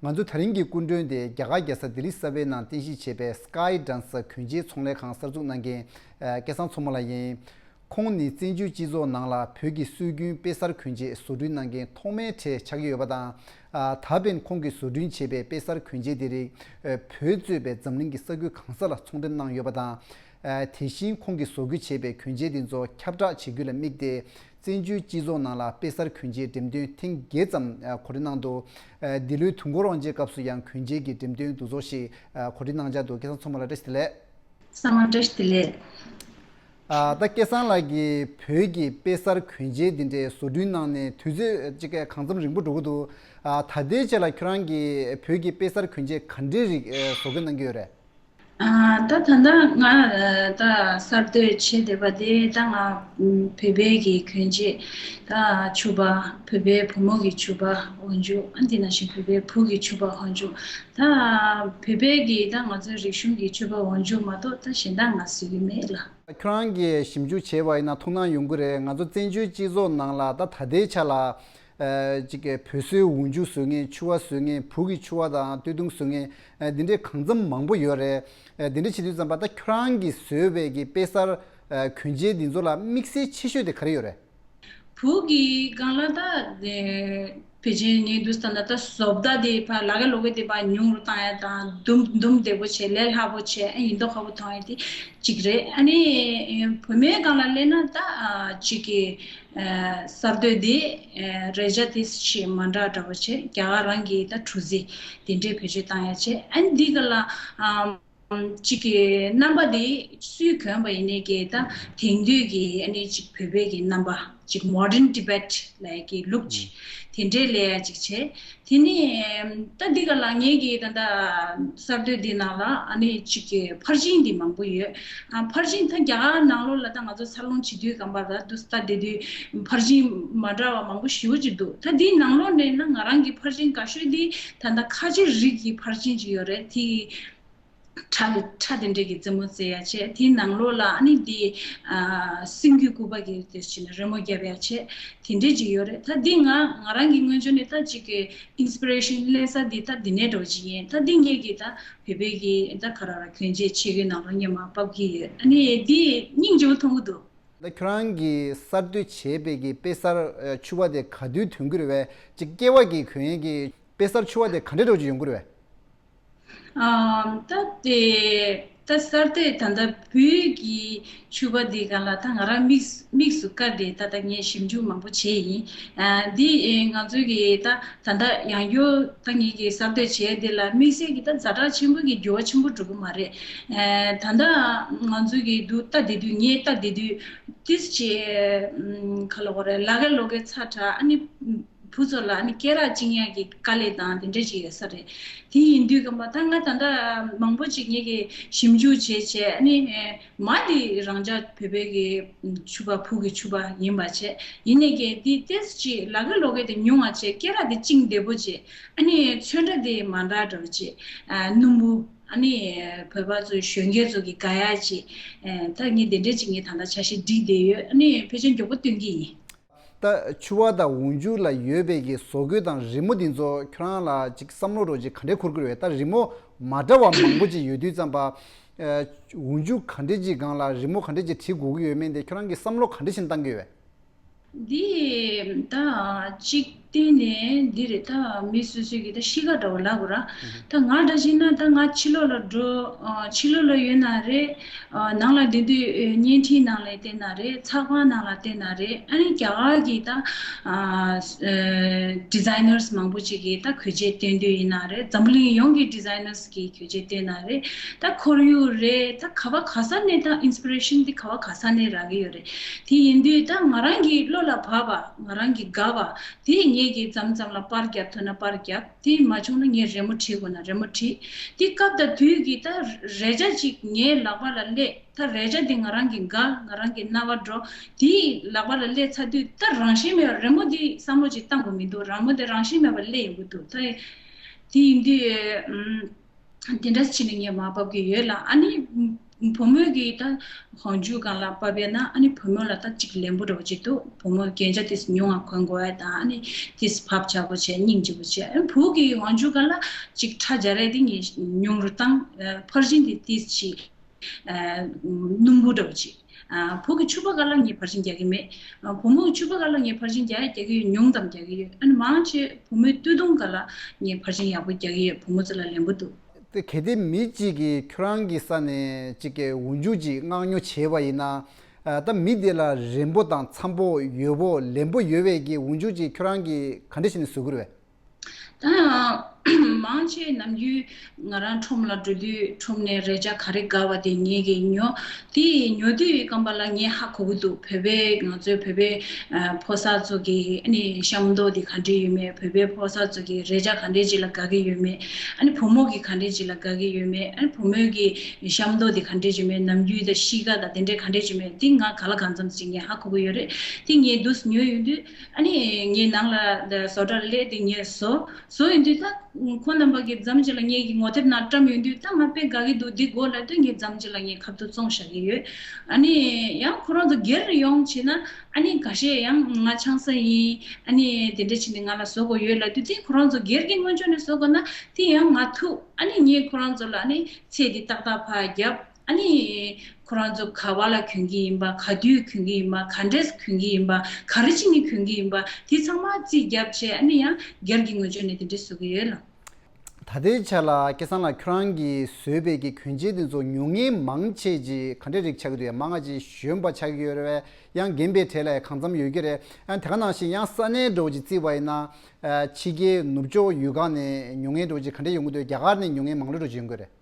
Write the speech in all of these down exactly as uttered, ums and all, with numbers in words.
ང་ཚོ་དེ་རིང་གི་སྐུ་མགྲོན་དེ་རྒྱ་གར་རྒྱལ་ས་ལྡི་ལི་གསར་པའི་ནང་རྟེན་གཞི་བྱས་པའི་Sky Dancer གྱོན་ཆས་ཚོང་ལས་ཁང་གསར་འཛུགས་གནང་མཁན་སྐལ་བཟང་མཚོ་མོ་ལགས་ཡིན། ཁོང་ནི་བཙན་བྱོལ་སྤྱི་ཚོགས་ནང་ལ་བོད་ཀྱི་སྲོལ་རྒྱུན་དཔེ་གསར་གྱོན་ཆས་བཟོ་སྐྲུན་གནང་མཁན་ཐོག་མའི་གྲས་ཆགས་ཀྱི་ཡོད་པ་དང་། ད་ཕན་ཁོང་གིས་བཟོ་སྐྲུན་བྱས་པའི་དཔེ་གསར་གྱོན་ཆས་དེ་རིགས་བོད་གཙོས་པའི་འཛམ་གླིང་གི་ས་ཁུལ་གང་ས་ལ་ཚོང་འགྲེམས་གནང་ཡོད་པ་དང་། དེ་བཞིན་ཁོང་གིས་བཟོ་བཀོད་བྱས་པའི་གྱོན་ཆས་དེ་ཚོ་ཁྱབ་བསྒྲགས་བྱེད་རྒྱུ་ལ་དམིགས་ཏེ། བཙན་བྱོལ་སྤྱི་ཚོགས་ནང་ལ་དཔེ་གསར་གྱོན་ཆས་འགྲེམས་སྟོན་ཐེངས་བརྒྱད་ཙམ་གོ་སྒྲིག་གནང་འདུག་འདི་ལོའི་དུས་འཁོར་དབང་ཆེན་སྐབས་སུ་ཡང་གྱོན་ཆས་ཀྱི་འགྲེམས་སྟོན་འདུ་ཚོགས་ཤིག་གོ་སྒྲིག་གནང་འཆར་འདུག་སྐལ་བཟང་མཚོ་མོ་ལགས་བཀྲ་ཤིས་བདེ་ལེགས། ཚང་མ་བཀྲ་ཤིས་བདེ་ལེགས། ད་སྐལ་བཟང་ལགས་ཀྱིས་བོད་ཀྱི་དཔེ་གསར་གྱོན་ཆས་འདི་འདྲའི་བཟོ་སྐྲུན་གནང་ནས་དུས་ཚོད་ཅིག་གང་འཚམ་རིང་པོ་འགྲོ་གི་འདུག་ད་ལྟའི་ཆ་ལ་ཁྱོད་རང་གིས་བོད་ཀྱི་དཔེ་གསར་གྱོན་ཆས་ག་འདྲའི་རིགས་བཟོ་བཀོད་གནང་གི་ཡོད་རེད། ཨ། ད་ད་ལྟ་ང་ད་གསར་གཏོད་བྱེད་བསྡད་པ་དེ་ད་ང་བོད་པའི་གི་གྱོན་ཆས། ད་ཕྱུ་པ། བོད་པའི་བུ་མོ་གི་ཕྱུ་པ་འོག་འཇུག་ཨ་འདི་ནང་བཞིན་བོད་པའི་བུ་གི་ཕྱུ་པ་འོག་འཇུག་ད་བོད་པའི་གི་ད་ང་ཚོའི་རིག་གཞུང་གི་ཕྱུ་པ་འོག་འཇུག་མ་གཏོགས་ད་གཞན་དག་ང་བཟོ་གི་མེད་ལ། ཁྱོད་རང་གིས་ཞིབ་འཇུག་བྱས་པ་ཡིན་ན་ཐུགས་སྣང་ཡོང་གི་རེད། ང་ཚོ་བཙན་བྱོལ་སྤྱི་ཚོགས་ནང་ལ་ད་ད་ལྟའི་ཆ་ལ། ཨ། གཅིག་གི་བོད་སྲོལ་འོག་འཇུག་བཟོ་མཁན། ཕྱུ་པ་བཟོ་མཁན། བུ་གི་ཕྱུ་པ་དང་སྟོད་ཐུང་བཟོ་མཁན། ཨ། འདི་འདྲའི་གང་འཚམ་མང་པོ་ཡོད་རེད། ཨ། འདི་འདྲ་བྱེད་དུས་ཙམ་པ་ད་ཁྱོད་རང་གིས་བཟོས་པའི་གི་དཔེ་གསར། ཨ། གྱོན་ཆས་འདི་ཚོ་ལ་དམིགས་བསལ་ཆེ་ཤོས་དེ་ག་རེ་ཡོད་རེད། བུ་གི་སྒང་ལ་ད་ཨ་ཕལ་ཆེར་ངས་འདུག་ལྟ་ན་ད་བཟོ་ལྟ་དེ་ཕར་ལ་ཀ་ལོ་ཀ་དེ་ཕར་ཉུང་རུ་བཏང་ཡ་དང་། འདུམ་འདུམ་བདེ་པོ་བྱས། ལས་སླ་པོ་བྱས། ཨ། ཡིན་མདོག་ཁ་པོ་མཐོང་ཡ་དེ་གཅིག་རེད། ཨ་ནི་བུད་མེད་སྒང་ལ་སླེབས་ན་ད་ཨ་གཅིག་གི་ཨ་གསར་གཏོད་དེ་ཨ་རས་ཆ་དེ་ཞེ་མ་འདྲ་འདྲ་བོ་བྱས། རྒྱ་གར་རང་གི་ད་གྲུ་གཟིངས་དེ་འདྲའི་བེད་སྤྱོད་བཏང་ཡ་བྱས། ཨ་ནི་འདི་ག་ལ་ཨ་གཅིག་གི་རྣམ་པ་དེ་སུས་གྱོན་པ་ཡིན་ནའི་གི་ད་དེང་དུས་ཀྱི་ཨ་ནི་གཅིག་བོད་པའི་གི་རྣམ་པ་གཅིག Modern Tibet ལབ་ཀྱི་ལུགས་ཅིག་དེ་འདྲའི་ལས་ཡ་གཅིག་བྱས། དེ་ནས་ད་འདི་ག་ལ་ངེད་ཀྱི་ད་ལྟ་གསར་གཏོད་འདི་ནང་ལ་ཨ་ནི་གཅིག་གི་ཕར་ཕྱིན་འདི་མང་པོ་ཡོད། ཨ། ཕར་ཕྱིན་ད་རྒྱ་གར་ནང་ལོགས་ལ་ད་ང་ཚོ་འཚར་ལོངས་བྱེད་དུས་སྒང་པ་ད་འདུག་ལྟ་བསྡད་དུས་ཕར་ཕྱིན་མ་འདྲ་བ་མང་པོ་ཞེ་པོ་ཅིག་འདུག་ད་འདིའི་ནང་ལོགས་ནས་ན་ང་རང་གི་ཕར་ཕྱིན་དགའ་ཤོས་འདི་ད་ལྟ་ཁ་ཆེ་རིགས་ཀྱི་ཕར་ཕྱིན་ཅིག་ཡོད་རེད། དེ་ཁྲ་ཁྲ་དེ་འདྲས་ཀྱི་རྩེད་མོ་རྩེ་ཡ་བྱས། དེའི་ནང་ལོགས་ལ་ཨ་ནི་འདི་ཨ་སེང་གེ་སྐུད་པ་གི་དེ་བྱས་ནས་རི་མོ་བརྒྱབ་ཡ་བྱས། དེ་འདྲས་ཅིག་ཡོད་རེད། ད་འདི་ང་ང་རང་གི་སྔོན་བྱུང་ནས་ད་ཅིག་གི་ཨིན་སི་པི་རེ་ཤན་སླེབས་ས་འདི་ད་འདི་ནས་འགྲོ་ཅིག་ཡིན། ད་འདི་ངེད་ཀྱི་ད་བོད་པའི་གི་ད་ག་ར་ར་གྱོན་ཆས་ཆས་གོས་ནང་ལ་ངས་མར་ཕབ་ཀྱི་ཡོད། ཨ་ནི་འདི་སྙིང་རྗེ་པོ་མཐོང་གི་འདུག་ད་ཁྱོད་རང་གིས་གསར་གཏོད་བྱས་པའི་གི་དཔེ་གསར་ཕྱུ་པ་དེ་ག་དུས་ཐོན་གྱི་རེད་པས། ཅིག་སྐྱེ་བ་གི་གྱོན་ཡས་ཀྱི་དཔེ་གསར་ཕྱུ་པ་དེ་ག་འདྲས་འདྲ་བོ་ཅིག་ཡོང་གི་རེད་པས། ཨ། ད་དེ་ད་གསར་གཏོད་ད་ལྟ་བོད་ཀྱི་ཕྱུ་པ་འདི་སྒང་ལ་ད་ང་རང་དམིགས་དམིགས་སུ་བཀར་ཏེ་ད་ལྟ་ངས་ཞིབ་འཇུག་མང་པོ་བྱས་ཡིན། ཨ། འདི་ཨེ་ང་ཚོའི་གི་ད་ད་ལྟ་ཡང་སྐྱར་ད་ངེད་ཀྱིས་གསར་གཏོད་བྱས་དེ་ལ་དམིགས་བསལ་གྱི་ད་ཛ་དྲག་ཆེན་པོ་གི་འགྱུར་བ་ཆེན་པོ་འགྲོ་གི་མ་རེད། ཨ། ད་ལྟ་ང་ཚོའི་གི་འདུག་ལྟ་བསྡད་དུས། ངས་ལྟ་བསྡད་དུས་ཏིས་ཅིག་ཨམ་ག་ལབ་དགོས་རེད། ལ་ཀ་ལོ་ཀའི་ཚ་དྲག་ཨ་ནི་བུ་ཚོ་ལ་ཨ་ནི་སྐེ་རགས་བཅིངས་ཡག་གི་དཀའ་ལས་དང་དེ་འདྲས་ཅིག་ཡོད་ས་རེད། དེ་ཡིན་དུས་སྒང་པ་ད་ང་ད་ལྟ་མང་པོ་ཅིག་ངེད་ཀྱིས་ཞིབ་འཇུག་བྱས་བྱས། ཨ་ནི་མ་དེ་རང་ཅག་བོད་པའི་གི་ཕྱུ་པ་བུ་གི་ཕྱུ་པ་ཡིན་པ་བྱས། ཡིན་ནའི་གི་དེ་ཏིས་ཅིག་ལ་ཀ་ལོ་ཀ་དེ་ཉུང་བ་བྱས། སྐེ་རགས་དེ་བཅིངས་བདེ་པོ་བྱས། ཨ་ནི་ཚོན་ཁྲ་དེ་མ་འདྲ་འདྲ་བོ་བྱས། ཨ། སྣུམ་པོ། ཨ་ནི་བོད་པ་ཚོའི་གཞོན་སྐྱེས་ཚོ་གི་དགའ་ཡག་ཅིག་ཨ། ད་ངས་དེ་འདྲས་ཅིག་ངས་ད་ལྟ་འཆར་གཞི་བསྒྲིགས་བསྡད་ཡོད། ཨ་ནི་ཕལ་ཆེར་མགྱོགས་པོ་སྟོན་གྱི་ཡིན། ད་ཕྱུ་པ་དང་འོག་འཇུག་ལ་ཡོད་པའི་གི་བཟོ་བཀོད་དང་རི་མོ་འདི་ཚོ་ཁྱོད་རང་ལ་ཅིག་བསམ་བློ་འདྲ་བོ་ཅིག་ག་འདྲས་འཁོར་གྱི་རེད། ད་རི་མོ་མ་འདྲ་བ་མང་པོ་ཅིག་ཡོད་དུས་ཙམ་པ། ཨ། འོག་འཇུག་ག་འདྲས་ཅིག་སྒང་ལ་རི་མོ་ག་འདྲས་ཅིག་བྲིས་དགོས་ཀྱི་ཡོད་མེད་དེ་ཁྱོད་རང་གིས་བསམ་བློ་ག་འདྲས་ཤིག་བཏང་གི་ཡོད། འདི་ད་གཅིག་བལྟས་ནས་འདི་རེད། ད་མི་སོ་སོའི་གི་ད་གཤིས་ཀ་འདྲ་བོ་ལབ་དགོས་ར། ད་ང་འདྲ་བྱས་ན་ད་ང་ཕྱི་ལོགས་ལ་འགྲོ། ཨ། ཕྱི་ལོགས་ལ་ཡོད་ན་རེད། ཨ། ནང་ལ་བསྡད་དུས་བརྙན་འཕྲིན་ནང་ལ་བལྟས་ན་རེད། ཚགས་པར་ནང་ལ་བལྟས་ན་རེད། ཨ་ནི་རྒྱ་གར་གི་ད་ཨ་ཨ་ཌི་ཛའི་ནར་སི་མང་པོ་ཅིག་གི་ད་གྱོན་ཆས་སྟོན་དུས་ཡིན་ན་རེད། འཛམ་བུ་གླིང་ཡོངས་ཀྱི་ཌི་ཛའི་ནར་སི་གི་གྱོན་ཆས་སྟོན་ན་རེད། ད་ཁོར་ཡུག་རེད། ད་ག་བ་ག་ས་ནས་ད་ཨིན་སི་པི་རེ་ཤན་འདི་ག་བ་ག་ས་ནས་རག་གི་ཡོད་རེད། དེ་ཡིན་དུས་ད་ང་རང་གི་བློ་ལ་བབས་པ། ང་རང་གི་དགའ་བ་དེ་ངེད་ཀྱིས་མཚམས་མཚམས་ལ་པར་རྒྱབ་ཐུབ་ན་པར་རྒྱབ། དེ་མ་བྱུང་ན་ངས་རི་མོ་བྲིས་དགོས་ན་རི་མོ་བྲིས། དེ་སྐབས་དང་དུས་ཀྱི་ད་རས་ཆ་ཅིག་ངའི་ལག་པ་ལ་སླེབས། ད་རས་ཆ་དེ་ང་རང་གི་དགའ། ང་རང་གི་རྣ་བར་འགྲོ། དེ་ལག་པ་ལ་སླེབས་ཚར་དུས་ད་རང་བཞིན་མེད་པར་རི་མོ་དེ་བསམ་བློ་ཅིག་བཏང་དགོས་མི་འདུག་རི་མོ་དེ་རང་བཞིན་མེད་པར་སླེབས་ཡོང་གི་འདུག་ད་དེ་ཡིན་དུས་ཨམ། དེ་འདྲ་བྱས་ནས་ངས་མར་ཕབ་ཀྱི་ཡོད་ལ། ཨ་ནི་ བུ་མོས་ཀྱི་ད་དབང་ཕྱུག་སྒང་ལ་བབས་པས་ན་ཨ་ནི་བུ་མོ་ལ་ད་ཅིག་ལེན་པོ་འདྲ་བོ་ཅིག་འདུག་བུ་མོ་རྒྱན་ཆ་དེ་ཉུང་ང་གོན་དགོས་ཡ་དང་ཨ་ནི་དེ་བབ་ཆགས་པོ་བྱས་སྙིང་རྗེ་པོ་བྱས། ཨ་ནི་བུ་གི་དབང་ཕྱུག་སྒང་ལ་ཅིག་ཁྲ་རྒྱག་རེས་དེ་ངས་ཉུང་རུ་བཏང་། ཕར་ཕྱིན་དེ་ཏིས་ཅིག་སྣུམ་པོ་འདྲ་བོ་ཅིག་བུ་གི་ཕྱུ་པ་སྒང་ལ་ངས་ཕར་ཕྱིན་རྒྱག་གི་མེད། བུ་མོ་གི་ཕྱུ་པ་སྒང་ལ་ངས་ཕར་ཕྱིན་རྒྱག་ཡ་རྒྱག་གི་ཡོད། ཉུང་ཙམ་རྒྱག་གི་ཡོད། ཨ་ནི་མང་ཆེ་བུ་མོའི་སྟོད་ཐུང་སྒང་ལ་ངས་ཕར་ཕྱིན་ཡག་པོ་རྒྱག་གི་ཡོད། བུ་མོ་ཚོ་ལ་ལེན་པོ་འདུག་དེ་གལ་ཏེ་མི་གཅིག་གིས་ཁྱོད་རང་གི་ས་ནས་གཅིག་གི་འུ་ཅུ་གཅིག་མངགས་ཉོ་བྱས་པ་ཡིན་ན། ད་མི་དེ་ལ་རན་པོ་དང་འཚམ་པོ་ཡོད་པོ་ལེན་པོ་ཡོད་པའི་གི་འུ་ཅུ་གཅིག་ཁྱོད་རང་གིས་ག་འདྲ་བྱས་ནས་བཟོ་གི་རེད་པས། ད་མང་ཆེ་ནམ་རྒྱུན་ང་རང་ཁྲོམ་ལ་འགྲོ་དུས་ཁྲོམ་ནས་རས་ཆ་ག་རེ་དགའ་བ་དེ་ངེད་ཀྱིས་ཉོ། དེ་ཉོ་དུས་སྐམ་པ་ལ་ངས་ཧ་གོ་གི་འདུག་བོད་པའི་ང་ཚོའི་བོད་པའི་ཕོ་གསར་ཚོ་གི་ཨ་ནི་གཤམ་མདོག་དེ་ག་འདྲས་ཡོད་མེད། བོད་པའི་ཕོ་གསར་ཚོ་གི་རས་ཆ་ག་འདྲས་ཅིག་ལ་དགའ་གི་ཡོད་མེད། ཨ་ནི་བུ་མོ་གི་ག་འདྲས་ཅིག་ལ་དགའ་གི་ཡོད་མེད། ཨ་ནི་བུ་མོའི་གི་གཤམ་མདོག་དེ་ག་འདྲས་ཅིག་མེད། ནམ་རྒྱུན་དང་གཤིས་ཀ་དང་དེ་འདྲས་ག་འདྲས་ཅིག་མེད། དེ་ང་ག་ལ་གང་འཚམ་ཅིག་ངས་ཧ་གོ་གི་ཡོད་རེད། དེ་ངས་འདུག་ཉོ་ཡོང་དུས་ཨ་ནི་ངའི་ནང་ལ་བཟོ་གྲྭ་སླེབས་དེ་ངས་བཟོ་བཟོ་ཡོང་དུས་ད་ཁོང་རྣམ་པ་གི་མཚམས་ཅིག་ལ་ངས་ཀྱི་ངོ་དེབ་ནང་བཀྲམ་ཡོང་དུས་ད་ང་དཔེ་དགའ་གི་འདུག་འདི་དགོས་ལབ་དུས་ངས་མཚམས་ཅིག་ལ་ངས་ཁ་ཐུག་བཙོང་བཞག་གི་ཡོད། ཨ་ནི་ཡང་ཁོ་རང་ཚོ་སྒེར་ཡོང་བྱས་ན་ཨ་ནི་འགའ་ཤས་ཡང་ང་ཆང་ས་ཡིན། ཨ་ནི་དེ་འདྲ་བྱས་ནས་ང་ལ་བཟོ་དགོས་ཡོད་ལབ་དུས་དེ་ཁོ་རང་ཚོ་སྒེར་གྱི་ངོས་ཕྱོགས་ནས་བཟོ་དགོས་ན་དེ་ཡང་ང་ཐུག་ཨ་ནི་ངས་ཁོ་རང་ཚོ་ལ་ཨ་ནི་ཚད་འདི་ཏག་ཏག་ཕར་རྒྱབ། ཨ་ནི་ཁོ་རང་ཚོ་ག་བ་ལ་གྱོན་གྱི་ཡིན་པ། ག་དུས་གྱོན་གྱི་ཡིན་པ། ག་འདྲས་གྱོན་གྱི་ཡིན་པ། ག་རེ་བྱས་ནས་གྱོན་གྱི་ཡིན་པ། དེ་ཚང་མ་རྩིས་བརྒྱབ་བྱས་ཨ་ནི་ཡང་སྒེར་གྱི་ངོས་ཕྱོགས་ནས་དེ་འདྲས་བཟོ་གི་ཡོད་ལ། ད་ལྟའི་ཆ་ལ་སྐལ་བཟང་ལགས་ཁྱོད་རང་གིས་བཟོས་པའི་གི་གྱོན་ཆས་དེ་ཚོ་ཉོ་མཁན་མང་ཆེ་ཅིག་ག་འདྲས་རིགས་ཆགས་ཀྱི་འདུག་ཡ། མང་ང་ཅིག་གཞོན་པ་ཆགས་ཀྱི་ཡོད་རེད་པས། ཡང་རྒན་པའི་གྲས་ལ་ཡང་གང་འཚམ་ཡོད་ཀྱི་རེད། ཡང་དེ་ག་ནང་བཞིན་ཡང་ས་གནས་འདྲ་བོ་ཅིག་བརྩིས་པ་ཡིན་ན། ཕྱི་རྒྱལ་ནུབ་ཕྱོགས་ཡུལ་ཁག་ནས་ཉོ་མཁན་འདྲ་བོ་ཅིག་ག་འདྲས་ཡོང་གི་འདུག་རྒྱ་གར་ནས་ཉོ་མཁན་མང་ལོས་འདྲ་བོ་ཅིག་ཡོང་གི་རེད།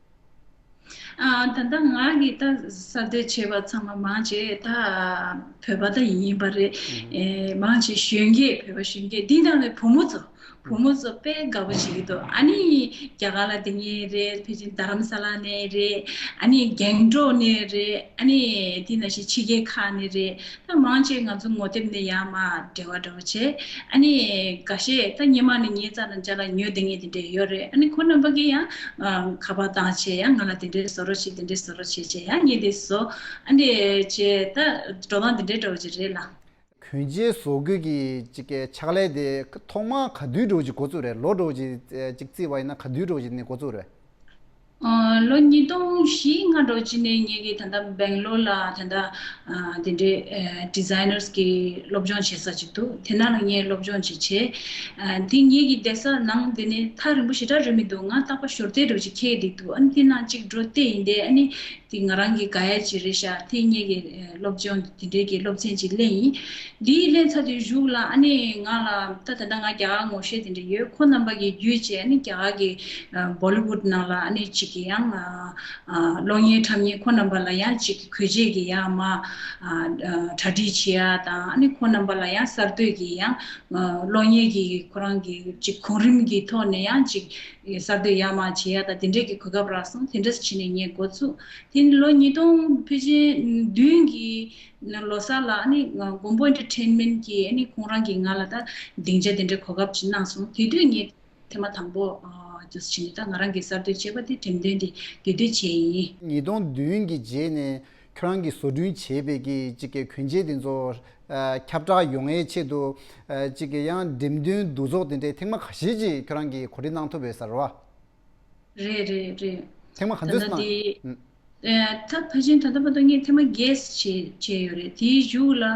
ཨ། ད་ལྟ་ང་གིས་ད་གསར་གཏོད་བྱས་པ་ཚང་མ་མང་ཆེ་ད་བོད་པ་ད་ཡིན་པ་རེད། ཨེ། མང་ཆེ་གཞོན་སྐྱེས། བོད་པ་གཞོན་སྐྱེས་འདི་དང་ནི་བུ་མོ་ཚོ་བུ་མོ་ཚོ་དཔེ་དགའ་པོ་བྱེད་ཀྱི་འདུག་ཨ་ནི་རྒྱ་གར་ལ་དེ་ནས་རེད། ཕལ་ཆེར་རྡ་རམ་ས་ལ་ནས་རེད། ཨ་ནི་སྒང་ཏོག་ནས་རེད། ཨ་ནི་དེ་ནང་བཞིན་ཕྱི་རྒྱལ་ཁག་ནས་རེད། ད་མང་ཆེ་ང་ཚོ་ངོ་དེབ་ནས་ཡར་མར་འབྲེལ་བ་འདྲ་བོ་བྱས། ཨ་ནི་འགའ་ཤས་ད་སྔོན་མ་ནས་ངའི་རྩ་ནས་ཅ་ལག་ཉོས་བསྡད་མཁན་དེ་འདྲས་ཡོད་རེད། ཨ་ནི་ཁོང་རྣམ་པ་གིས་ཡང་ཁ་པར་བཏང་བྱས་ཡང་ང་ལ་དེ་འདྲས་བཟོ་རོགས་བྱེད། དེ་འདྲས་བཟོ་རོགས་བྱེད་བྱས་ཡང་ངས་དེ་བཟོ། ཨ་ནི་བྱས་ད་འགྲོ་སྟངས་དེ་འདྲས་འདྲ་བོ་ཅིག་རེད་ལ། གྱོན་ཆས་བཟོ་དགོས་ཀྱི་ཅིག་གི་ཕྱག་ལས་དེ་ཐོག་མར་ག་དུས་འདྲ་བོ་ཅིག་འགོ་བཙུགས་རེད། ལོ་འདྲ་བོ་ཅིག་ཅིག་བརྩིས་པ་ཡིན་ན་ག་དུས་འདྲ་བོ་ཅིག་ནས་འགོ་བཙུགས་རེད། ཨ། ལོ་ཉིས་སྟོང་བཞི་ལྔ་འདྲ་བོ་ཅིག་ནས་ངེད་ཀྱིས་ད་ལྟ་སྦེང་ལོར་ལ་ད་ལྟ་ཨ་དེ་འདྲའི་ཨ་ཌི་ཛའི་ནར་གྱི་སློབ་སྦྱོང་བྱེད་ས་ཅིག་འདུག་དེ་ནང་ལ་ངས་སློབ་སྦྱོང་ཅིག་བྱས། ཨ་དེ་ངེད་ཀྱི་བསྡད་ས་ནང་དེ་ནས་ཐག་རིང་པོ་ཞེ་དྲག་རེད་མི་འདུག་ང་རྟག་པར་ཞོར་བལྟས་འདྲ་བོ་ཅིག་འཁེལ་བསྡད་འདུག་ཨ་ནི་དེ་ནང་ཅིག་འགྲོ་བལྟས་ཡིན་དེ། ཨ་ནི་དེ་ང་རང་གི་དགའ་ཡ་ཅིག་རེད་ཤག་དེ་ངེད་ཀྱི་ཨ་སློབ་སྦྱོང་དེ་འདྲའི་གི་སློབ་ཚན་ཅིག་ལེན་ཡིན། འདིའི་ལེན་ཚར་དུས་གཞུག་ལ་ཨ་ནི་ང་ལ་ད་ད་ལྟ་ང་རྒྱ་གར་ངོ་ཤེས་དེ་འདྲ་ཡོད། ཁོང་རྣམ་པ་གིས་བརྒྱུད་བྱས་ཨ་ནི་རྒྱ་གར་གྱི་ཨ་བོ་ལི་ཝུཌ་ནང་ལ་ཨ་ནི་གཅིག་གི་ཡང་ཨ་ཨ་གློག་བརྙན་འཁྲབ་མཁན་ཁོང་རྣམ་པ་ལ་ཡང་གཅིག་གི་གོས་ཆས་ཀྱི་ཡང་མ་ཨ་ཨ་གྲ་སྒྲིག་བྱེད་ཡ་དང་། ཨ་ནི་ཁོང་རྣམ་པ་ལ་ཡང་གསར་གཏོད་ཀྱི་ཡང་ཨ་གློག་བརྙན་གྱི་ཁོ་རང་གི་གཅིག་གོང་རིམ་གྱི་ཐོག་ནས་ཡང་གཅིག་གསར་གཏོད་ཡར་མར་བྱེད་ཡ་དང་དེ་འདྲས་ཀྱི་གོ་སྐབས་རག་སོང་། དེ་འདྲས་བྱས་ནས་ངས་འགོ་བཙུགས། དེ་ནི་ལོ་ཉིས་སྟོང་ཕལ་ཆེར་བདུན་གྱི་ལོ་གསར་ལ་ཨ་ནི་མགོན་པོ་ཨེན་ཊར་ཊེན་མེན་ཊི་གིས་ཨ་ནི་ཁོང་རང་གིས་ང་ལ་ད་སྡིངས་ཆ་དེ་འདྲའི་གོ་སྐབས་ཅིག་གནང་སོང་། དེ་དུས་ངས་ཐེངས་མ་དང་པོ་ཨ་དུས་ཕྱིན་ནས་ད་ང་རང་གིས་གསར་གཏོད་བྱས་པ་དེ་འགྲེམས་སྟོན་དེ་དེ་དུས་བྱས་ཡིན། ཉིས་སྟོང་བདུན་གྱི་རྗེས་ནས་ཁྱོད་རང་གིས་བཟོ་སྐྲུན་བྱས་པའི་གི་ཅིག་གི་གྱོན་ཆས་དེ་ཚོ་ཨ་ཁྱབ་བསྒྲགས་ཡོང་ཡའི་ཆེད་དུ་ཨ་ཅིག་གི་ཡང་འགྲེམས་སྟོན་འདུ་ཚོགས་དེ་འདྲའི་ཐེངས་མ་ཁ་ཤས་ཅིག་ཁྱོད་རང་གིས་གོ་སྒྲིག་གནང་ཐུབ་ཡོད་ས་རེད་བ། རེད་རེད་རེད། ཐེངས་མ་ག་ད་ཚོད་ལྟ་གནང་། དེ་ཨུམ། ཨ་ད་ཕལ་ཆེར་ད་ལྟ་བར་དུ་ངས་ཐེངས་མ་བརྒྱད་བྱས་བྱས་ཡོད་རེད། དེའི་གཞུག་ལ་ཨ་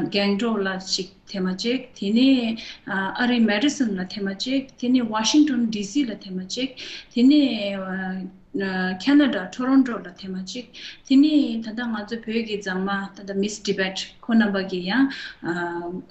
སྒང་ཏོག་ལ་ཅིག་ཐེངས་མ་གཅིག་དེ་ནས་ཨ་ཨ་རི་མེ་ཌི་སོན་ལ་ཐེངས་མ་གཅིག་དེ་ནས་ཝ་ཤིང་ཊོན་ཌི་སི་ལ་ཐེངས་མ་གཅིག་དེ་ནས་ཨ་ཁེ་ན་ཌ་ཊོ་རོན་ཊོ་ལ་ཐེངས་མ་གཅིག་དེ་ནས་ད་ལྟ་ང་ཚོ་བོད་ཀྱི་མཛངས་མ་ད་ལྟ་མིས་ཊི་བེཊ་ཁོང་རྣམ་པ་གིས་ཡང་ཨ་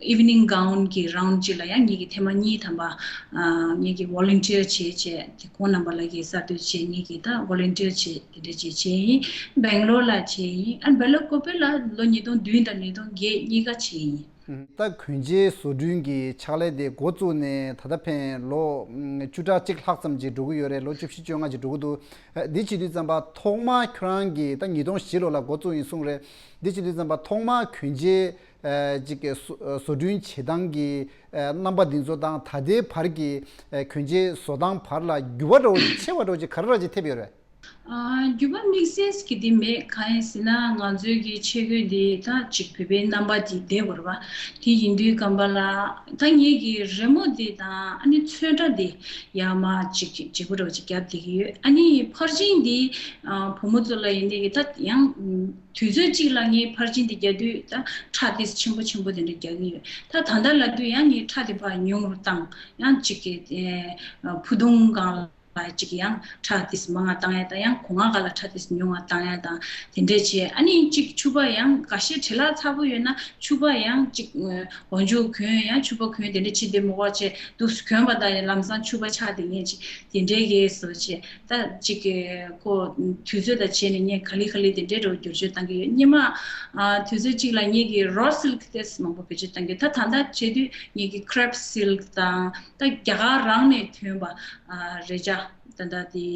ཨི་ཝི་ནིང་གའུན་གྱི་རའུན་ཌི་ཅིག་ལ་ཡང་ངེད་ཀྱིས་ཐེངས་མ་གཉིས་ཐམ་པ་ཨ་ངེད་ཀྱིས་ཝོ་ལན་ཊི་ཡར་བྱས་བྱས་དེ་ཁོང་རྣམ་པ་ལ་གིས་གསར་གཏོད་བྱས། ངེད་ཀྱིས་ད་ཝོ་ལན་ཊི་ཡར་བྱས་དེ་འདྲ་བྱས་བྱས་ཡིན། སྦེང་ལོར་ལ་བྱས་ཡིན། ཨ་སྦེང་ལོར་ཀོ་པེ་ལ་ལོ་ཉིས་སྟོང་བདུན་དང་ཉིས་སྟོང་བརྒྱད་གཉིས་ཀ་བྱས་ཡིན། ད་གྱོན་ཆས་བཟོ་སྐྲུན་གྱི་ཕྱག་ལས་དེ་འགོ་བཙུགས་ནས་ད་ལྟ་ཕན་ལོ་ཨ་བཅུ་ཕྲག་གཅིག་ལྷག་ཙམ་ཅིག་འགྲོ་གི་ཡོད་རེད། ལོ་བཅུ་བཞི་བཅོ་ལྔ་ཅིག་འགྲོ་གི་འདུག་ཨ་འདི་བྱེད་དུས་ཙམ་པ་ཐོག་མར་ཁྱོད་རང་གིས་ད་ཉིས་སྟོང་བཞི་ལོ་ལ་འགོ་བཙུགས་ཡིན་གསུངས་རེད། འདི་བྱེད་དུས་ཙམ་པ་ཐོག་མར་གྱོན་ཆས་ཨ་ཅིག་གི་བཟོ་བཟོ་སྐྲུན་བྱེད་སྟངས་ཀྱི་ཨ་རྣམ་པ་འདི་ཚོ་དང་ད་ལྟའི་བར་གྱི་ཨ་གྱོན་ཆས་བཟོ་སྟངས་བར་ལ་འགྱུར་བ་འདྲ་བོ་ཆེ་བ་འདྲ་བོ་ཅིག་ག་རེ་ར་ཅིག་ཐེབས་ཡོད་རེད། ཨ། རྒྱུད་པ་དམིགས་བསལ་གྱི་དེ་མེད། གང་ཡིན་ཟེར་ན་ང་ཚོའི་གི་ཆས་གོས་འདི་ད་ཅིག་བོད་པའི་རྣམ་པ་དེ་བསྡད་ཡོད་རེད་པ། དེ་ཡིན་དུས་སྒང་པ་ལ་ད་ངེད་ཀྱི་རི་མོ་འདི་དང་ཨ་ནི་ཚོན་ཁྲ་འདི་ཡར་མར་ཅིག་བརྗེ་པོ་འདྲ་བོ་ཅིག་བརྒྱབ་བསྡད་ཀྱི་ཡོད། ཨ་ནི་ཕར་ཕྱིན་འདི་ཨ་བུ་མོ་ཚོ་ལ་ཡིན་དེ་གི་ད་ཡང་དུས་ཚོད་ཅིག་ལ་ངས་ཕར་ཕྱིན་འདི་རྒྱག་དུས་ད་ཁྲ་དེ་ཆེན་པོ་ཆེན་པོ་དེ་འདྲ་རྒྱག་གི་ཡོད། ད་ད་ལྟ་ལབ་དུས་ཡང་ངས་ཁྲ་དེ་ཕར་ཉུང་རུ་བཏང་། ཡང་ཅིག་གི་ཨ་ཕུ་དུང་སྒང་ལ། ལ་ཅིག་ཡང་ཁྲ་ཏིས་མང་ང་བཏང་ཡ་དང་། ཡང་གོང་ང་ག་ལ་ཁྲ་ཏིས་ཉུང་ང་བཏང་ཡ་དང་། དེ་འདྲས་བྱས། ཨ་ནི་ཅིག་ཕྱུ་པ་ཡང་འགའ་ཤས་བྲེལ་ལ་ཚ་པོ་ཡོད་ན་ཕྱུ་པ་ཡང་ཅིག་འོ་མཇུག་གོན། ཡང་ཕྱུ་པ་གོན། དེ་འདྲས་བྱས་དེ་མོ་བ་བྱས་འདུག་གོན་པ་དང་ལམ་སང་ཕྱུ་པ་ཆགས་དེ་ངས་ཅིག་དེ་འདྲས་གས་བཟོ་བྱས། ད་ཅིག་གི་ཁོ་དུས་ཚོད་དང་བྱས་ནས་ངས་ག་ལེ་ག་ལེ་དེ་འདྲས་འགྲོ་བསྒྱུར་བཅོས་བཏང་གི་ཡོད། སྙེ་མ་ཨ་དུས་ཚོད་ཅིག་ལ་ངས་ཀྱི་རོ་སིལ་ཀི་ཏིས་མང་པོ་བེད་སྤྱོད་བཏང་གི་ཡོད། ད་ད་ལྟ་བྱས་དུས་ངས་ཀྱི་ཁྲེབ་སིལ་ཀི་དང་། ད་རྒྱ་གར་རང་ནས་ཐོན་པ་ཨ་རེད་ཅག་ད་ལྟ་དེ་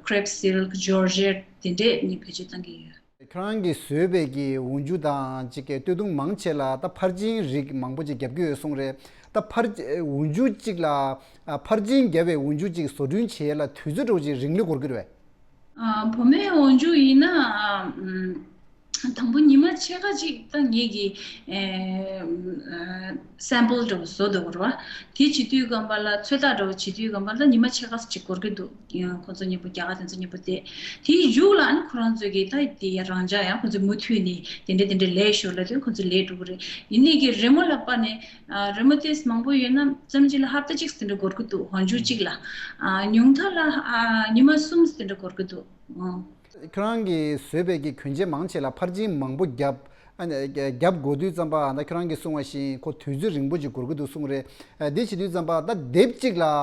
ཁྲེབ་སིལ་ཀི་ཇོར་ཇེཊ་དེ་འདྲས་ནི་བེད་སྤྱོད་བཏང་གི་ཡོད། ཁྱེད་རང་གིས་བཟོས་པའི་གི་འོག་འཇུག་དང་ཅིག་གི་སྟོད་ཐུང་མང་ཆེ་ལ་ད་ཕར་ཕྱིན་རིགས་མང་པོ་ཅིག་རྒྱབ་ཀྱི་ཡོད་གསུངས་རེད། ད་ཕར་འོག་འཇུག་ཅིག་ལ་ཨ་ཕར་ཕྱིན་རྒྱབ་པའི་འོག་འཇུག་ཅིག་བཟོ་སྐྲུན་བྱེད་ཡས་ལ་དུས་ཚོད་འདྲ་བོ་ཅིག་རིང་ལོས་འགོར་གྱི་རེད་པས། ཨ་བུ་མོའི་འོག་འཇུག་ཡིན་ན་ཨ་ཨམ། དང་པོ་ཉི་མ་ཕྱེད་ཀ་ཅིག་ད་ངེད་ཀྱི་ཨེ་ཨ་སེམ་པལ་འདྲ་བོ་བཟོ་འདུག་ར་བ། དེ་བྱེད་དུས་སྒང་པ་ལ་ཚོད་ལྟ་འདྲ་བོ་བྱེད་དུས་སྒང་པ་ལ་ཉི་མ་ཕྱེད་ཀ་ཅིག་འགོར་གྱི་འདུག་ཁོ་ཚོ་མཉམ་པོ་རྒྱ་གར་དེ་ཚོ་མཉམ་པོ་བསྡད། དེའི་གཞུག་ལ་ཨ་ནི་ཁོ་རང་ཚོས་ཀྱི་ད་དེ་ཡ་རང་འཇགས་ཡང་ཁོ་ཚོས་མུ་མཐུད་ནས་དེ་འདྲ་དེ་འདྲ་ལས་ཤོར་ལབ་དུས་ཁོ་ཚོ་ལས་འགྲོ་གི་རེད། ཡིན་ནའི་གི་རི་མོ་ལ་དཔག་ནས་ཨ་རི་མོ་ཏོག་ཙམ་མང་པོ་ཡོད་ན་ཙམ་ཅིག་ལ་ཧབ་ཏ་གཅིག་དེ་འདྲ་འགོར་གྱི་འདུག་འོག་འཇུག་གཅིག་ལ། ཨ་ཉུང་མཐའ་ལ་ཨ་ཉི་མ་གསུམ་དེ་འདྲ་འགོར་གྱི་འདུག་ཨང་། ཁྱོད་རང་གིས་བཟོས་པའི་གི་གྱོན་ཆས་མང་ཆེ་ལ་ཕར་ཕྱིན་མང་པོ་བརྒྱབ། ཨ་ནི་བརྒྱབ་དགོས་དུས་ཙམ་པ་ད་ཁྱོད་རང་གིས་གསུངས་པ་བཞིན་ཁོ་དུས་ཚོད་རིང་པོ་ཅིག་འགོར་གྱི་འདུག་གསུངས་རེད། ཨ་དེ་བྱེད་དུས་ཙམ་པ་ད་དེབ་གཅིག་ལ་ཨ་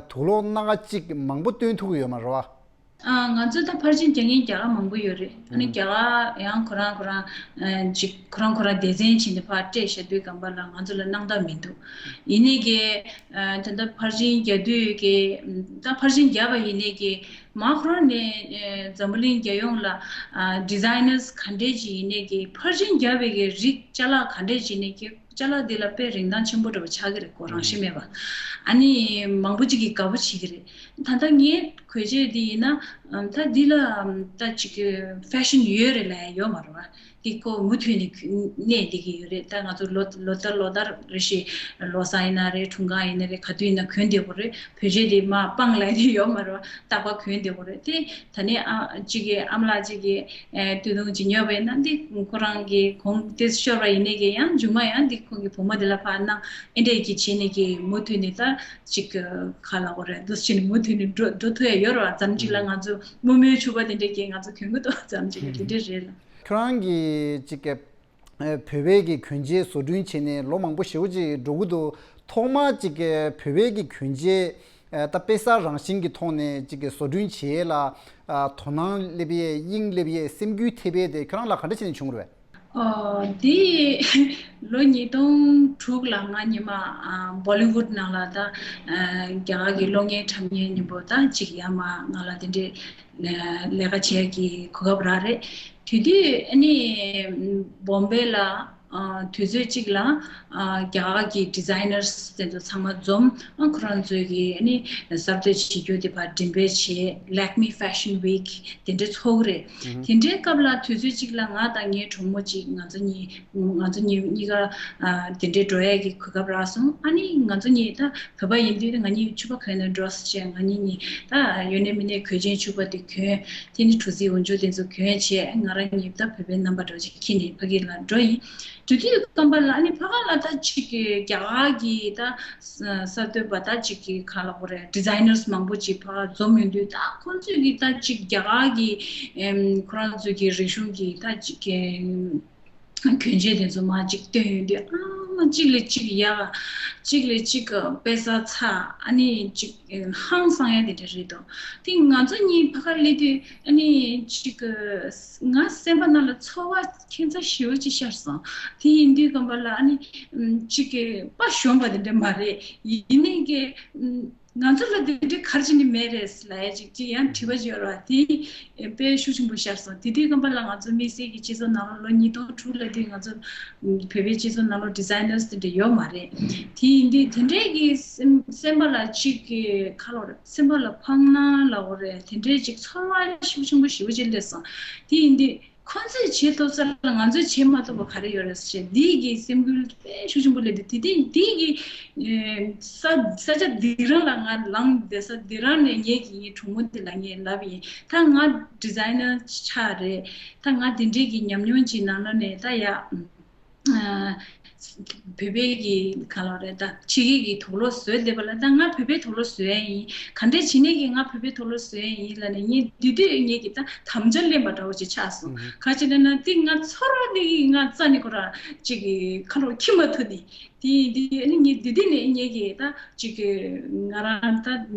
དུག་སློག་སྣ་ཁ་གཅིག་མང་པོ་སྟོན་ཐུབ་ཀྱི་ཡོད་མ་རེད་བ། ཨ་ང་ཚོ་ད་ཕར་ཕྱིན་རྒྱག་མཁན་རྒྱ་གར་མང་པོ་ཡོད་རེད། ཨ་ནི་རྒྱ་གར་ཡང་ཁོ་རང་ཁོ་རང་ཨ་ཅིག་ཁོ་རང་ཁོ་རང་སྡེ་ཚན་བྱས་ནས་ཕར་སྤྲད་བཞག་དུས་སྒང་པ་ལ་ང་ཚོ་ལ་སྣང་དག་མི་འདུག་ཡིན་ནའི་གི་ཨ་ད་ལྟ་ཕར་ཕྱིན་རྒྱག་དུས་ཀྱི་ད་ཕར་ཕྱིན་བརྒྱབ་པ་ཡིན་ནའི་གི་མ་ཁོ་རང་ནས་ཨ་འཛམ་བུ་གླིང་རྒྱལ་ཡོངས་ལ་ཨ་ཌི་ཛའི་ནར་ག་འདྲས་ཅིག་ཡིན་ནའི་གི་ཕར་ཕྱིན་བརྒྱབ་པའི་གི་རིགས་ཅ་ལག་ག་འདྲས་ཅིག་ཡིན་ནའི་གི་ཅ་ལག་འདི་ལ་དཔེ་རིན་ཐང་ཆེན་པོ་འདྲ་བོ་ཆགས་ཀྱི་རེད། ཁོ་རང་བཞིན་མེད་པ། ཨ་ནི་མང་པོ་ཅིག་གིས་དགའ་པོ་བྱེད་ཀྱི་རེད། ད་ལྟ་ངའི་གོས་ཆས་འདི་ཡིན་ན་ད་འདི་ལ་ད་ཅིག་ཕེ་ཤན་ཡོད་རེད་ལབ་ཡ་ཡོད་མ་རེད་བ། འདི་ཁོ་མུ་མཐུད་ནས་གནས་བསྡད་ཀྱི་ཡོད་རེད། ད་ང་ཚོ་ལོ་ལོ་ལྟར་ལོ་ལྟར་རེ་བཞིན་ལོ་གསར་ཡིན་ན་རེད། འཁྲུངས་སྐར་ཡིན་ན་རེད། ག་དུས་ཡིན་ན་གོན་བསྡད་དགོས་རེད། གོས་ཆས་འདི་མར་སྤང་ལབ་ཡ་ཡོད་མ་རེད་བ། རྟག་པར་གོན་བསྡད་དགོས་རེད་དེ། ད་ནི་ཨ་གཅིག་གིས་ཨ་མ་ལགས་གཅིག་གིས་ཨེ་སྟོད་ཐུང་གཅིག་ཉོས་པ་ཡིན་ན་འདི་ཁོ་རང་གི་གོང་དེ་ཤོར་བ་ཡིན་ནའི་གི་ཡང་མཇུག་མ་ཡང་འདི་ཁོང་གི་བུ་མོ་དེ་ལ་ཕར་གནང་། ཨེ་འདྲས་ཀྱི་བྱས་ནས་ཀྱི་མུ་མཐུད་ནས་ད་ཅིག་ག་ལ་གོ་རེད་འདུག་བྱས་ནས་མུ་མཐུད་ནས་འགྲོ་འགྲོ་ཐུབ་ཡ་ཡོད་རེད་བ། ཙམ་ཅིག་ལ་ང་ཚོ་མུ་མུའི་ཕྱུ་པ་དེ་འདྲས་ཀྱི་ང་ཚོ་གྱོན་གི་འདུག་ཙམ་ཅིག་ལ་དེ་འདྲས་རེད་ལ། ཁྱོད་རང་གི་ཅིག་གི་ཨ་བོད་པའི་གི་གྱོན་ཆས་བཟོ་སྐྲུན་བྱས་ནས་ལོ་མང་པོ་ཞེ་པོ་ཅིག་འགྲོ་གི་འདུག་ཐོག་མར་ཅིག་གི་བོད་པའི་གི་གྱོན་ཆས་ཨ་ད་དཔེ་གསར་རང་བཞིན་གྱི་ཐོག་ནས་ཅིག་གི་བཟོ་སྐྲུན་བྱེད་ཡས་ལ་ཨ་དོ་སྣང་སླེབས་ཡས་དབྱིངས་སླེབས་ཡས་སེམས་འགུལ་ཐེབས་ཡས་དེ་ཁྱོད་རང་ལ་ག་འདྲ་བྱས་ནས་བྱུང་རེད། ཨ་དེ་ལོ་ཉིས་སྟོང་དྲུག་ལ་ང་ཉི་མ་ཨ་བོ་ལི་ཝུཌ་ནང་ལ་ད་ཨ་རྒྱ་གར་གྱི་གློག་བརྙན་འཁྲབ་མཁན་མཉམ་པོ་ད་ཅིག་ཡར་མར་ང་ལ་དེ་འདྲའི་ལས་ཀ་བྱེད་ཀྱི་གོ་སྐབས་རག་རེད། དེ་དུས་ཨ་ནི་བོམ་བེ་ལ་ཨ་དུས་ཚོད་གཅིག་ལ་ཨ་རྒྱ་གར་གྱི་ཌི་ཛའི་ནར་དེ་ཚོ་ཚང་མ་འཛོམས། ཨ་ཁོ་རང་ཚོས་ཀྱི་ཨ་ནི་གསར་གཏོད་བྱེད་རྒྱུ་དེ་ཕར་འགྲེམས་སྤེལ་བྱས། Lakme Fashion Week དེ་འདྲའི་ཚོགས་རེད། དེ་འདྲའི་སྐབས་ལ་དུས་ཚོད་གཅིག་ལ་ང་དང་ངའི་གྲོགས་མོ་གཅིག་ང་ཚོ་གཉིས་ང་ཚོ་གཉིས་གཉིས་ཀ་ཨ་དེ་འདྲའི་འགྲོ་ཡས་ཀྱི་གོ་སྐབས་རག་སོང་། ཨ་ནི་ང་ཚོ་གཉིས་ད་བོད་པ་ཡིན་དུས་ང་གཉིས་ཕྱུ་པ་གོན་ནས་འགྲོ་ཟེར་བྱས། ང་གཉིས་གཉིས་ད་ཡོད་ནས་མེད་ནས་གོས་ཆེན་ཕྱུ་པ་དེ་གྱོན། དེ་ནི་གྲུ་གཟིངས་འོག་འཇུག་དེ་ཚོ་གྱོན་བྱས། ང་རང་གཉིས་ད་བོད་པའི་རྣམ་པ་འདྲ་བོ་ཅིག་འཁྱེར་ནས་ཕ་གི་ལ་འགྲོ་ཡིན། དེ་དུས་སྐབས་ལ་ཨ་ནི་ཕ་ག་ལ་ད་ཅིག་གི་རྒྱ་གར་གྱི་ད་གསར་གཏོད་པ་ད་ཅིག་གི་ག་ལ་གོ་རེད། ཌི་ཛའི་ནར་མང་པོ་ཅིག་ཕ་ག་འཛོམས་ཡོང་དུས་ད་ཁོང་ཚོས་ཀྱི་ད་ཅིག་རྒྱ་གར་གྱི་ཨེམ་ཁོ་རང་ཚོས་ཀྱི་རིག་གཞུང་གི་ད་ཅིག་གི་གྱོན་ཆས་དེ་ཚོ་མར་ཅིག་སྟོན་ཡོང་དུས་ཨ་མ་གཅིག་ལས་གཅིག་ཡག་གཅིག་ལས་གཅིག་དཔེ་ས་ཚ། ཨ་ནི་ཅིག་ཧང་སང་ཡ་དེ་འདྲ་རེད་དོ། དེ་ང་ཚོ་གཉིས་ཕ་ག་སླེབས་དུས་ཨ་ནི་ཅིག་ང་སེམས་པ་ནང་ལ་ཚོར་བ་ཁྱད་མཚར་ཞེ་པོ་ཅིག་ཤར་སོང་། དེ་ཡིན་དུས་སྐབས་ལ་ཨ་ནི་ཅིག་གི་དཔའ་ཞུམ་པ་དེ་འདྲ་མ་རེད། ཡིན་ནའི་གི་ ང་ཚོ་ལ་དེ་འདྲའི་ག་རེ་བྱས་ནས་མེད་རེད་ལབ་ཡ་ཅིག་ཅིག་ཡང་དྲི་བ་ཅིག་ཡོད་རེད་བ། དེ་དཔེ་ཤུགས་ཆེན་པོ་ཤར་སོང་། དེ་དུས་སྐབས་ལ་ང་ཚོ་དམིགས་བསལ་གྱི་སྤྱི་ཚོགས་ནང་ལ་ལོ་ཉིས་སྟོང་དྲུག་ལ་དུས་ང་ཚོ་བོད་པའི་སྤྱི་ཚོགས་ནང་ལ་ཌི་ཛའི་ནར་སི་དེ་འདྲ་ཡོད་མ་རེད། དེ་ཡིན་དུས་དེ་འདྲའི་གི་སེམས་སེམས་པ་ལ་ཅིག་གི་ཁ་ལོ་རེད། སེམས་པ་ལ་ཕངས་སྣང་ལབ་དགོས་རེད། དེ་འདྲའི་ཅིག་ཚོར་བ་ཤུགས་ཆེན་པོ་ཞེ་པོ་ཅིག་སླེབས་སོང་། དེ་ཡིན་དུས། ཁོ་ཚོས་བྱེད་ཐུབ་ས་ལ་ང་ཚོས་བྱེད་མ་ཐུབ་པ་ག་རེ་ཡོད་རེད་ཟེར། འདི་གི་སེམས་འགུལ་དཔེ་ཤུགས་ཆེན་པོ་སླེབས་འདུག་དེ་དེ་འདི་གི་ས་ས་ཆ་འདི་རང་ལ་ང་ལངས་བསྡད་ས་འདི་རང་ནས་ངེད་ཀྱི་ངའི་གྲོགས་མོ་དེ་ལ་ངས་ལབ་ཡིན། ད་ང་ཌི་ཛའི་ནར་ཆགས་རེད། ད་ང་དེ་འདྲའི་གི་ཉམས་མྱོང་ཅིག་ནང་ལོགས་ནས་ད་ཡ། བོད་པའི་གི་ག་ལ་རེད། ད་ཕྱི་རྒྱལ་གི་དུག་ལོག་བཟོས་བསྡད་པ་ལ་ད་ང་བོད་པའི་དུག་ལོག་བཟོས་ཡ་ཡིན། ག་འདྲས་བྱས་ནས་གི་ང་བོད་པའི་དུག་ལོག་བཟོས་ཡ་ཡིན་ལབ་ནས་ངས་དེ་དུས་ངས་གི་ད་དམ་བཅའ་ལེན་པ་འདྲ་བོ་ཅིག་ཆགས་སོང་། ག་ཅི་ལབ་ན་དེ་ང་ཚོར་བ་དེ་གི་ང་རྩ་ནས་ཁོ་ར་ཅིག་གི་ཁ་ལོ་འཁྱེར་མ་ཐུབ་ནས། དེ་ཡིན་དུས་ཨ་ནི་ངས་དེ་དུས་ནས་ངས་གི་ད་ཅིག་གི་ང་རང་ད་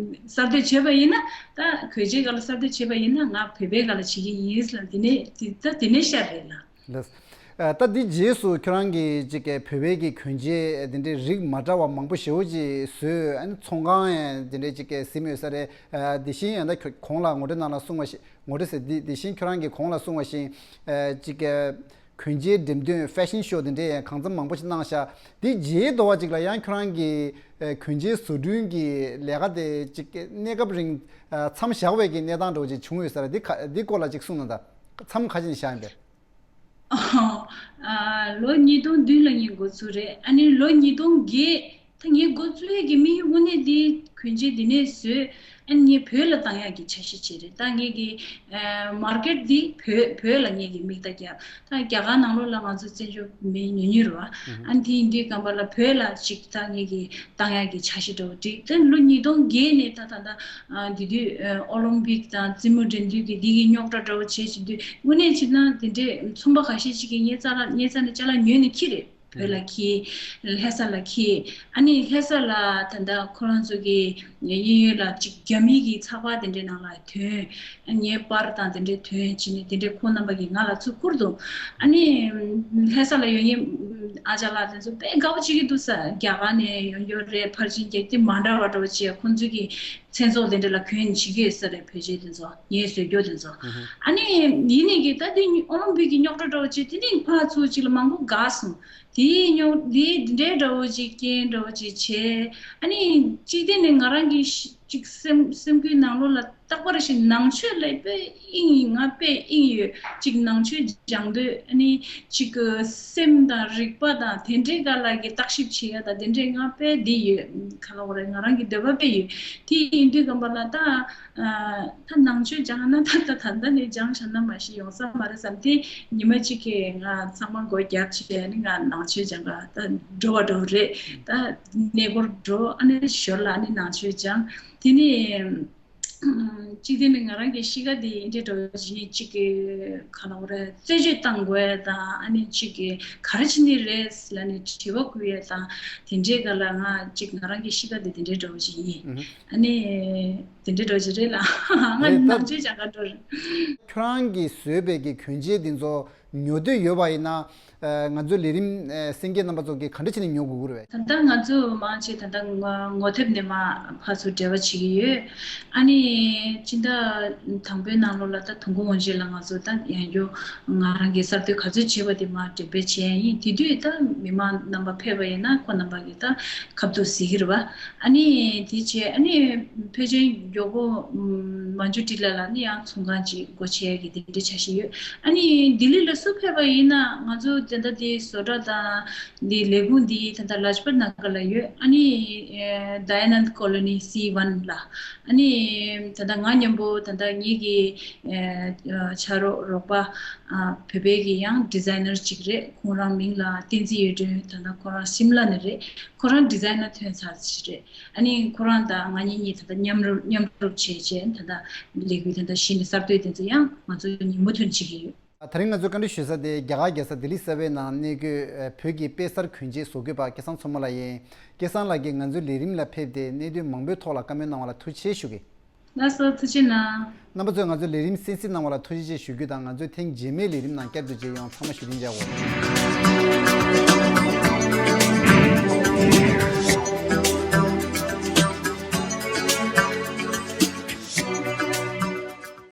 གསར་གཏོད་བྱས་པ་ཡིན་ན། ད་གོས་ཆེན་སྒང་ལ་གསར་གཏོད་བྱས་པ་ཡིན་ན་ང་བོད་པའི་སྒང་ལ་བྱེད་ཀྱི་ཡིན་ལབ་དེ་ནས་དེ་ད་དེ་ནས་ཤར་རེད་ལ། ལགས། ཨ། ད་འདི་རྗེས་སུ་ཁྱོད་རང་གིས་ཅིག་གི་བོད་པའི་གི་གོན་ཆས་འདི་འདྲའི་རིགས་མ་འདྲ་བ་མང་པོ་ཞེ་པོ་ཅིག་བཟོས། ཨ་ནི་ཚོང་ཁང་ཡང་འདི་འདྲའི་ཅིག་གི་ཟིན་ཡོད་ས་རེད། ཨ། དེ་བཞིན་ཡང་ད་ཁྱོད་གོང་ལ་ངོ་སྤྲོད་ནང་ལ་གསུངས་པ་ཞིག་ངོ་སྤྲོད་ཟེར། འདི་དེ་བཞིན་ཁྱོད་རང་གིས་གོང་ལ་གསུངས་པ་བཞིན། ཨ། ཅིག་གི་གོན་ཆས་འགྲེམས་སྟོན་ཕེ་ཤན་ཤོ་འདི་འདྲའི་ཡང་གང་འཚམ་མང་པོ་ཞིག་གནང་ཤག་དེ་རྗེས་ཟློ་བ་ཅིག་ལ་ཡང་ཁྱོད་རང་གིས་ཨ་གོན་ཆས་བཟོ་སྐྲུན་གྱི་ལས་ཀ་དེ་ཅིག་གི་གནས་སྐབས་རིང་ཨ་མཚམས་བཞག་པའི་གི་གནས་སྟངས་འདྲ་བོ་ཅིག་བྱུང་ཡོད་ས་རེད། འདི་ག་འདི་སྐོར་ལ་ཅིག་གསུངས་གནང་དང་། མཚམས་ག་ཅིག་ནས་བཞག་ཡིན་པས། ཨ། ལོ་ཉིས་སྟོང་བདུན་ལ་ངས་འགོ་ཚུགས་རེད། ཨ་ནི་ལོ་ཉིས་སྟོང་བརྒྱད། ད་ངས་འགོ་བཙུགས་ཡས་ཀྱི་དམིགས་ཡུལ་དངོས་གནས་འདི་གོན་ཆས་འདི་ནས་བཟོས། ཨ་ནི་ངས་བོད་ལ་བཏང་ཡག་གི་འཆར་གཞི་བྱས་རེད། ད་ངས་ཀྱི་ཨ་མར་ཀེཊ་འདི་བོད་བོད་ལ་ངས་ཀྱི་དམིགས་ད་རྒྱབ། ད་རྒྱ་གར་ནང་ལོགས་ལ་ང་ཚོ་བཙན་བྱོལ་མི་ཉུང་ཉུང་རེད་བ། ཨ་ནི་དེ་ཡིན་དུས་སྒང་པ་ལ་བོད་ལ་ཅིག་ད་ངས་ཀྱི་བཏང་ཡག་གི་འཆར་གཞི་འདྲ་བོ་བསྒྲིགས། ད་ལོ་ཉིས་སྟོང་བརྒྱད་ནས་ད་ད་ད་ཨ་དེ་དུས་ཨ་ཨོ་ལིམ་པིག་དང་རྩེད་མོ་འགྲན་བསྡུར་གྱི་འདི་གི་རྙོག་དྲ་འདྲ་བོ་བྱས་བྱེད་དུས་དངོས་གནས་བྱས་ན་དེ་འདྲའི་ཚོང་པ་ཁ་ཤས་ཅིག་གིས་ངའི་རྩ་ལ་ངའི་རྩ་ནས་ཅ་ལག་ཉོས་ནས་འཁྱེར་རེད། བོད་ལ་འཁྱེར། ལྷ་ས་ལ་འཁྱེར། ཨ་ནི་ལྷ་ས་ལ་ད་ལྟ་ཁོ་རང་ཚོ་གི་དབྱིན་ཡུལ་ལ་ཅིག་རྒྱ་མི་གི་ཚགས་པར་དེ་འདྲའི་ནང་ལ་ཐོན། ངའི་པར་དང་དེ་འདྲའི་ཐོན་བྱས་ནས་དེ་འདྲའི་ཁོང་རྣམ་པ་གིས་ང་ལ་ཚུར་བསྐུར་འདུག་ཨ་ནི་ལྷ་ས་ལ་ཡོད་མཁན་ཨ་ཅག་ལགས་དེ་ཚོ་དཔེ་དགའ་པོ་བྱེད་ཀྱི་འདུག་ས། རྒྱ་གར་ནས་ཡོང་ཡོད་རེད། ཕར་ཕྱིན་རྒྱག་དེ་མ་འདྲ་བ་འདྲ་བོ་བྱས། ཁོང་ཚོ་གི་མཚན་ཚོགས་དེ་འདྲ་ལ་གྱོན་བྱེད་ཀྱི་ཡོད་ས་རེད། བོད་ཆས་དེ་ཚོ་ངའི་བཟོས་རྒྱུ་དེ་ཚོ། ཨ་ནི་ཡིན་ནའི་གི་ད་དེ་ཨོ་ལིམ་པིག་གི་རྙོག་དྲ་འདྲ་བོ་བྱས། དེ་ནས་ཕར་ཚུར་ཅིག་ལ་མང་པོ་འགག་སོང་། དེའི་རྙོག་དེའི་འདི་འདྲའི་འདྲ་བོ་ཅིག་རྐྱེན་འདྲ་བོ་ཅིག་བྱས། ཨ་ནི་གཅིག་དེ་ནི་ང་རང་གི་ཤི་ཅིག་སེམས་སེམས་འགུལ་ནང་ལོགས་ལ་རྟག་པར་ཞིག་ནང་ཆོས་ལ་དཔེ་དབྱིངས་ང་དཔེ་དབྱིངས་ཡོད་ཅིག་ནང་ཆོས་སྦྱང་འདོད། ཨ་ནི་ཅིག་སེམས་དང་རིག་པ་དང་དེ་འདྲའི་སྒང་ལ་གི་བརྟག་ཞིབ་བྱེད་ཡ་དང་དེ་འདྲའི་ང་དཔེ་འདི་ཡོད། ག་ལ་བ་རེད། ང་རང་གི་འདོད་པ་དཔེ་ཡོད། དེ་ཡིན་དུས་སྒང་པ་ལ་ད། ཨ། ད་ནང་ཆོས་སྦྱང་ན་ད་ད་ད་ལྟ་ནས་སྦྱང་བཞག་ན་མ་གཞི་ཡོང་ས་མ་རེད་བསམ་སྟེ། ཉི་མ་གཅིག་གི་ང་ཚང་མ་སྒོ་རྒྱབ་བྱས་ནི་ང་ནང་ཆོས་སྦྱང་ག་ད་འགྲོ་བ་འགྲོ་རེད། ད་གནས་སྐོར་འགྲོ། ཨ་ནི་ཞོར་ལ་ཨ་ནི་ནང་ཆོས་སྦྱང་། དེ་ནི་གཅིག་དེ་ནི་ང་རང་གི་གཤིས་ཀ་དེ་འདྲ་འགྲོ་བཞིན་གཅིག་གི་ག་ལ་བ་རེད། རྩད་གཅོད་བཏང་དགོས་ཡ་དང་། ཨ་ནི་གཅིག་གི་ག་རེ་བྱེད་ནི་རེད་ལ་ནི་དྲི་བ་བསྐུལ་ཡ་དང་། དེ་འདྲའི་སྒང་ལ་ང་གཅིག་ང་རང་གི་གཤིས་ཀ་དེ་དེ་འདྲ་འགྲོ་བཞིན་ཡིན། ཨ་ནི། དེ་འདྲའི་འགྲོ་གི་རེད་ལ། ང་རེད་ད། ནང་ཆོས་སྦྱང་ག་འགྲོ་རེད། ཁྱོད་རང་གིས་བཟོས་པའི་གི་གོན་ཆས་འདི་ཚོ་ཉོ་འདོད་ཡོད་པ་ཡིན་ན། ཨ། ང་ཚོའི་ལས་རིམ་ཨ་གསན་མཁན་རྣམ་པ་ཚོ་གིས་ག་འདྲ་བྱས་ནས་ཉོ་དགོས་ཀྱི་རེད་པས། ད་ལྟ་ང་ཚོ་མང་ཆེ་ད་ལྟ་ངོ་ངོ་དེབ་ནས་མར་ཕར་ཚུར་འབྲེལ་བ་བྱེད་ཀྱི་ཡོད། ཨ་ནི་སྤྱི་ཟླ་དང་པོའི་ནང་ལོགས་ལ་ད་དུས་འཁོར་དབང་ཆེན་ལ་ང་ཚོ་ད་ཡང་བསྐྱར་ང་རང་གིས་གསར་གཏོད་ག་ཚོད་བྱས་པ་དེ་མར་འགྲེམས་སྤེལ་བྱས་ཡིན། དེ་དུས་ད་མི་མང་རྣམ་པ་ཕེབས་པ་ཡིན་ན་ཁོང་རྣམ་པ་གིས་ད་ཁ་ཐུག་གཟིགས་ཀྱི་རེད་པ། ཨ་ནི་དེ་བྱས་ཨ་ནི་ཕལ་ཆེར་མགྱོགས་པོ་མ་འཇུ་ཏི་ལ་ལ་ནི་ཡང་ཚོང་ཁང་ཅིག་སྒོ་ཕྱེ་ཡ་གི་དེ་འདྲའི་འཆར་གཞི་ཡོད། ཨ་ནི་ལྡི་ལི་ལ་སུ་ཕེབས་པ་ཡིན་ན་ང་ཚོ་དེ་འདྲ་དེ་བཟོ་གྲྭ་དང་དེ་ལས་ཁུངས་དེ་ད་ལྟ་ལཱཇ་པད་ན་གར་ལ་ཡོད། ཨ་ནི་ཨེ་Dayanand Colony C one ལ། ཨ་ནི་ད་ལྟ་ང་མཉམ་པོ་ད་ལྟ་ངེད་ཀྱི་ཨེ་ཕྱག་རོགས་རོགས་པ་ཨ་བོད་པའི་གི་ཡང་ཌི་ཛའི་ནར་ཅིག་རེད། ཁོང་རང་མིང་ལ་བསྟན་འཛིན་གཡུ་སྒྲོན། ད་ལྟ་ཁོ་རང་ཤིམ་ལ་ནས་རེད། ཁོ་རང་ཌི་ཛའི་ནར་ཐོན་ཚར་ཅིག་རེད། ཨ་ནི་ཁོ་རང་དང་ང་གཉིས་གཉིས་ད་ལྟ་མཉམ་རུབ་མཉམ་རུབ་བྱས་བྱས་ད་ལྟ་ལས་འགུལ་དེ་འདྲ་གཞི་ནས་གསར་གཏོད་དེ་ཚོ་ཡང་ང་ཚོ་མཉམ་པོ་ཐོན་བྱེད་ཀྱི་ཡོད། ད་རིང་ང་ཚོས་བཀའ་འདྲི་ཞུ་ས་དེ་རྒྱ་གར་རྒྱལ་ས་ལྡི་ལི་གསར་པའི་ནང་གནས་འཁོད་བོད་ཀྱི་དཔེ་གསར་གྱོན་ཆས་བཟོ་བཀོད་པ་སྐལ་བཟང་མཚོ་མོ་ལགས་ཡིན། སྐལ་བཟང་ལགས་ཀྱིས་ང་ཚོའི་ལས་རིམ་ལ་ཕེབས་ཏེ་གནད་དོན་མང་པོའི་ཐོག་ལ་བཀའ་མོལ་གནང་བ་ལ་ཐུགས་རྗེ་ཆེ་ཞུ་གི། ལགས་སོ། ཐུགས་རྗེ་གནང་། རྣམ་པ་ཚོས་ང་ཚོའི་ལས་རིམ་གསན་གཟིགས་གནང་བ་ལ་ཐུགས་རྗེ་ཆེ་ཞུ་རྒྱུ་དང་། ང་ཚོའི་ཐེངས་རྗེས་མའི་ལས་རིམ་ནང་བསྐྱར་དུ་མཇལ་ཡོང་། ཚང་མ་བཞུགས་གདན་འཇགས་དགོས།